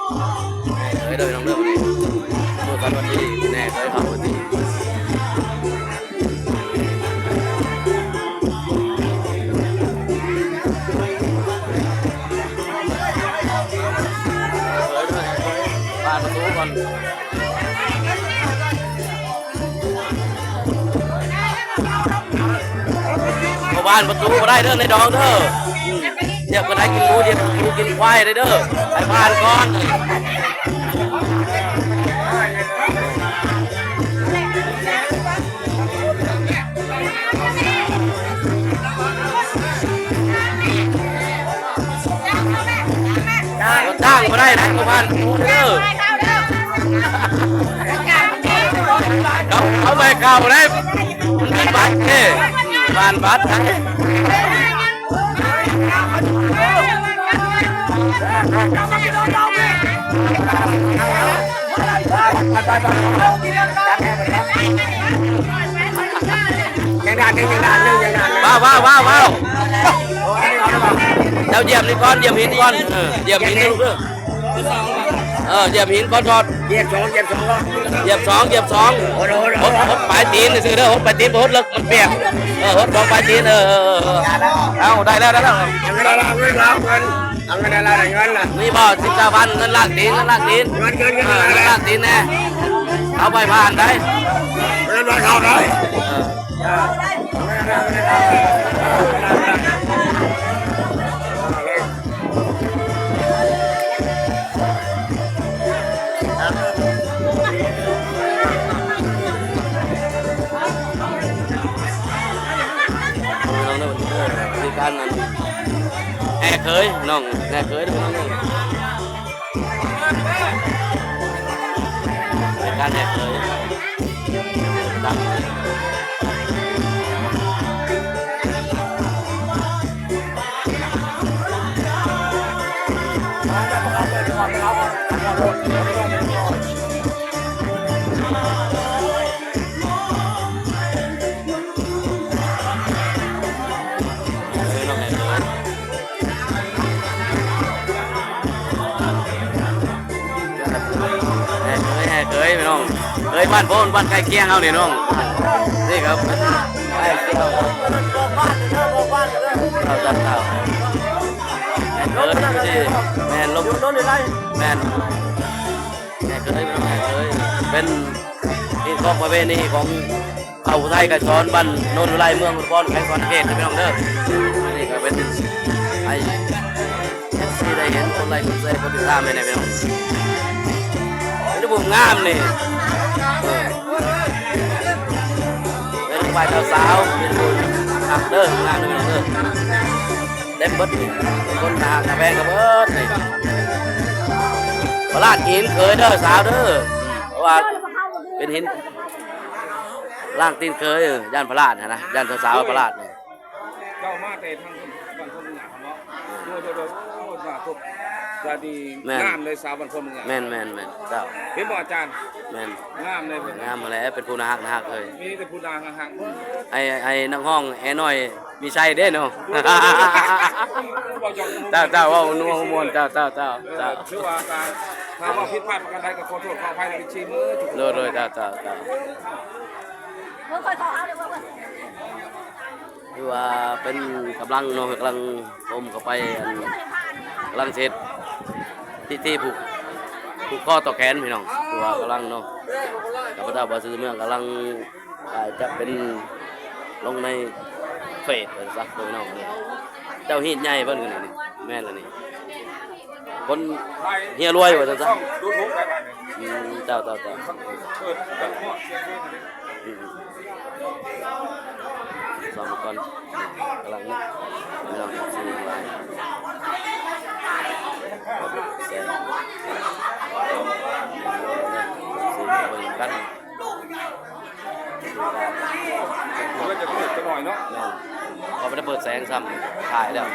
ເອີຍ ເດີນ້ອງເດີ ມື້ກັນວັນທີແນ່ເຄີຍເຂົ້າວັນທີ ເອີຍ ເດີ ບານປະຕູກ່ອນ. ເຂົ້າບ້ານປະຕູບໍ່ໄດ້ເດີ ໃນດອງເດີ ອືມ ດຽວກໍໄດ້ກິນໝູ ດຽວກິນໝູກິນຄວາຍເດີ ໃຫ້ຜ່ານກ່ອນ. ຈ້າງບໍ່ໄດ້ນະ ບໍ່ຜ່ານເດີ ເຂົາເອົາໃບເຂົ້າໄດ້ ມັນມີບັດເດ້ ຜ່ານບັດໄດ້. ຍັງດ້ານໜຶ່ງ ຍັງດ້ານໜຶ່ງ ຍັງດ້ານໜຶ່ງ ວ້າວ ວ້າວ ວ້າວ ວ້າວ ເຈົ້າຢຽບນີ້ກ່ອນ ຢຽບຫີນກ່ອນ ເອີ ຢຽບຫີນເດີລູກເດີ ເອີ ຢຽບຫີນກ່ອນ ທອດ ຢຽບສອງ ຢຽບສອງ ຢຽບສອງ ໂອ້ໂຫ ຫົດປາຍຕີນຊື່ເດີ ຫົດປາຍຕີນ ບໍ່ຫົດເລິກ ມັນປຽກ ເອີ ຫົດສອງປາຍຕີນ ເອີ ເອີ ເອີ ເອົາ ໄດ້ແລ້ວ ໄດ້ແລ້ວ ເອົາເງິນລາວ ເງິນລາວ ເງິນລາວ ໄດ້ເງິນລະ ມີບໍ່ ສິບ ຊາວພັນ ເງິນລ້າງຕີນ ເງິນລ້າງຕີນ ເງິນ ເງິນ ເງິນ ເອີ ເງິນລ້າງຕີນແນ່ ເອົາໄປຜ່ານໄດ້ ເງິນລ້າງເຂົ້າໄດ້ ເອີ. ມີການນັ້ນ ແຫ່ເຂີຍ ນ້ອງ ແຫ່ເຂີຍ ນ້ອງ. ໃນການແຫ່ເຂີຍ ເອີ ນ້ອງແຫ່ເຂີຍ ແຫ່ເຂີຍ ແຫ່ເຂີຍ ພີ່ນ້ອງ ເຂີຍບ້ານໂພນ ບ້ານໃກ້ຄຽງເຮົານີ້ນ້ອງ ນີ້ຄັບ ເຈົ້າ ເຈົ້າ ເຈົ້າ ແຫ່ເຂີຍ ແມ່ນ ລົງ ແມ່ນ ແຫ່ເຂີຍ ພີ່ນ້ອງ ແຫ່ເຂີຍ ເປັນ ຮີດຄອງປະເວນີຂອງ ເຜົ່າໄທໄກສອນ ບ້ານໂນນອຸໄລ ເມືອງອຸດອນ ແຂວງສະຫວັນນະເຂດ ເດີພີ່ນ້ອງເດີ. ອັນນີ້ກໍເປັນ ໃຫ້ເອັຟຊີໄດ້ເຫັນ ກົດໄລກົດແຊ ກົດຕິດຕາມໃຫ້ແນ່ພີ່ນ້ອງ. ເປັນຜູ້ງາມນີ້ ເອີ ເປັນຝ່າຍເຈົ້າສາວ ເປັນຜູ້ຮັກເດີ ງາມເດີພີ່ນ້ອງເດີ. ເຕັມເບິດນີ້ ຄົນໜ້າຮັກໜ້າແພງກໍເບິດນີ້. ພະລາດຫີນເຂີຍເດີສາວເດີ ເພາະວ່າເປັນຫີນ ລ້າງຕີນເຂີຍ ຢ້ານພະລາດຫັ້ນນະ ຢ້ານສາວໆພະລາດນີ້. ເຈົ້າມາແຕ່ທາງບ້ານໂພນເມືອງເນາະ ໂດຍ ໂດຍ ໂດຍ ໂອ້ ສາທຸ ສະບາຍດີ ແມ່ນ ງາມເລີຍ ສາວບ້ານໂພນເມືອງ ແມ່ນ ແມ່ນ ແມ່ນ ເຈົ້າ ເຫັນບໍ່ອາຈານ ແມ່ນ ງາມເລີຍ ງາມຫັ້ນແຫຼະ ເປັນຜູ້ໜ້າຮັກໜ້າຮັກເລີຍ ມີແຕ່ຜູ້ໜ້າຮັກ ໄອ້ ໄອ້ນາງຮ້ອງແອນ້ອຍ ມີໄຊເດ້ເນາະ ເຈົ້າ ເຈົ້າ ເວົ້າມ່ວນ ເຈົ້າ ເຈົ້າ ເຈົ້າ ເຈົ້າ ຖືວ່າການ ຖ້າເວົ້າຜິດພາດປະການໃດກໍຂໍໂທດຂໍອະໄພນຳ ເອັຟຊີ ເໝິດທຸກຄົນ ໂດຍ ໂດຍ ເຈົ້າ ເຈົ້າ ເຈົ້າ ຄືວ່າເປັນກຳລັງເນາະ ກຳລັງລົມເຂົ້າໄປ ອັນ ກຳລັງເຮັດພິທີຜູກ ຜູກຄໍຕໍ່ແຂນພີ່ນ້ອງ ຄືວ່າກຳລັງເນາະ ຂ້າພະເຈົ້າບ່າວຊື່ເມືອງກຳລັງ ອ່າ ຈະເປັນລົງໃນເຟສວ່າຊັ້ນຊະ ພີ່ນ້ອງເອີຍ ເຈົ້າຮີດໃຫຍ່ເພິ່ນນີ້ ແມ່ນລະນີ້ ຄົນເຮຍລວຍວ່າຊັ້ນຊະ ອືມ ເຈົ້າ ເຈົ້າ ເຈົ້າ ອືມ ອືມ ຊອມກ່ອນ ກຳລັງ ພີ່ນ້ອງ ເອັຟຊີ ທັງຫຼາຍ ເບິ່ງກັນ ມັນຈະມືດຈັກໜ້ອຍເນາະ ແມ່ນ ເຂົາບໍ່ໄດ້ເປີດແສງຊ້ຳ ຖ່າຍແລ້ວ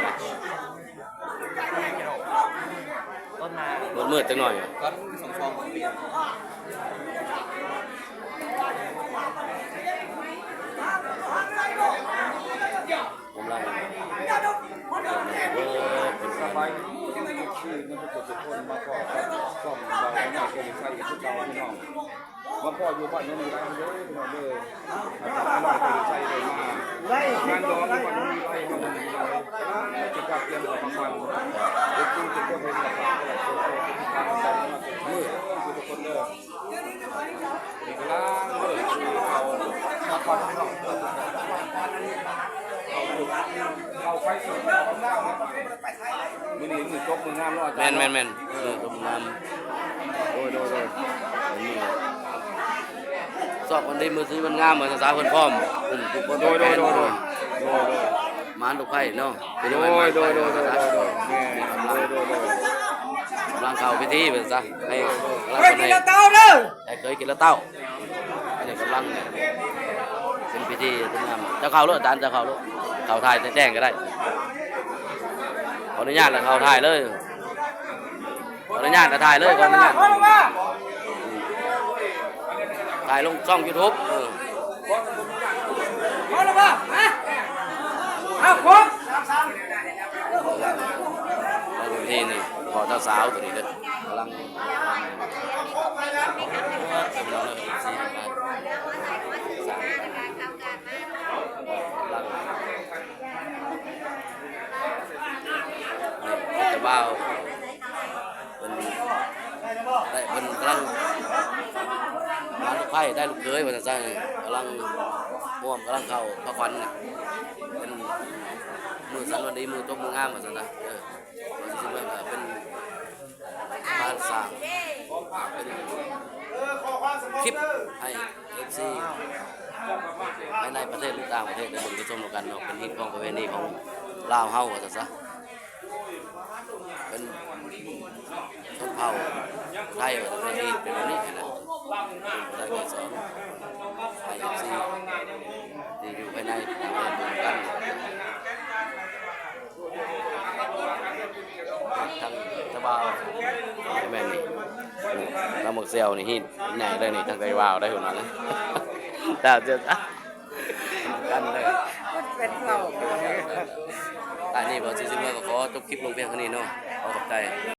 ມືດໆຈັກໜ້ອຍ ກຳລັງ ສະບາຍດີ ເອັຟຊີ ໝົດທຸກຄົນ ມາພໍ້ກັນ ນ້ອຍເກີດໄຊອີກຄືເກົ່າພີ່ນ້ອງ ມາພໍ້ຢູ່ບ້ານໂນນວິໄລເດີພີ່ນ້ອງເດີ ອາຈານນ້ອຍເກີດໄຊເດີມາ ງານດອງຢູ່ບ້ານໂນນວິໄລເຮົາພີ່ນ້ອງເດີ ກະເກັບກັບຕຽມເຂົ້າມາຟັງ ເອັຟຊີທຸກຄົນເຫັນແລ້ວກໍ ມື້ທຸກຄົນເດີ ນີ້ກຳລັງເດີ ເຂົ້າມາຟັງພີ່ນ້ອງ ເຂົ້າໄປສູ່ ມື້ນີ້ມື້ຈົບມື້ງາມເນາະອາຈານເນາະ ແມ່ນໆໆ ເອີ ຈົບງາມ ໂດຍໆໆ ນີ້ ຊອກວັນດີມື້ສີວັນງາມ ວ່າຊັ້ນຊະ ເພິ່ນພ້ອມ ອືມ ທຸກຄົນ ໂດຍໆໆ ໂດຍໆ ໝານລູກໄພ້ເນາະ ເປັນ ໂດຍໆໆ ໂດຍໆ ແມ່ນ ໂດຍໆໆ ກຳລັງເຂົ້າພິທີ ວ່າຊັ້ນຊະ ໃຫ້ ໃຫ້ເຄີຍກິນລະເຕົ້າ ອັນນີ້ກຳລັງເປັນພິທີເປັນງານ ເຈົ້າເຂົ້າໂລດ ອາຈານ ເຈົ້າເຂົ້າໂລດ ເຂົ້າຖ່າຍແຈ້ງໆກໍໄດ້ ຂໍອະນຸຍາດລະເຂົ້າຖ່າຍເລີຍ ຂໍອະນຸຍາດລະຖ່າຍເລີຍ ຂໍອະນຸຍາດ ຖ່າຍລົງຊ່ອງຢູທູບ ເອີ ພໍແລ້ວບໍ່? ຮະ? ເອົາ ຄົບ! ໃນພິທີນີ້ ພໍ່ເຈົ້າສາວຕົວນີ້ເດີ ກຳລັງ ເຈົ້າບ່າວ ເພິ່ນໄດ້ ເພິ່ນກຳລັງ ມາລູກໃພ້ໄດ້ລູກເຂີຍວ່າຊັ້ນຊະ ກຳລັງຮ່ວມ ກຳລັງເຂົ້າພະຂວັນນະ ເປັນມື້ສັນວັນດີ ມື້ຈົບມື້ງາມວ່າຊັ້ນນະ ເອີ ວ່າຊິເບິ່ງກໍເປັນ ການສ້າງ ເປັນຄລິບໃຫ້ເອັຟຊີພາຍໃນປະເທດ ຫຼື ຕ່າງປະເທດໄດ້ເບິ່ງໄດ້ຊົມນຳກັນເນາະ ເປັນຮີດຄອງປະເວນີຂອງລາວເຮົາວ່າຊັ້ນຊະ ເປັນຊົນເຜົ່າໄທວ່າຊັ້ນຊະ ຮີດເປັນແບບນີ້ຫັ້ນນະ ໄດ້ການສອນໃຫ້ເອັຟຊີທີ່ຢູ່ພາຍໃນປະເທດເບິ່ງນຳກັນ. ທາງຕາບ່າວ ແມ່ນນີ້ ລຳໝາກແຊວນີ້ຮີດໃຫຍ່ເລີຍນີ້ ທາງໄກບ່າວໄດ້ພຸ້ນນະ ຕາເຈົ້າ ກັນເລີຍ ເປັນເຫຼົ່າ ອັນນີ້ບ່າວຊິຊິເມືອກໍຂໍຈົບຄລິບລົງພຽງເທົ່ານີ້ເນາະ ຂໍຂອບໃຈ.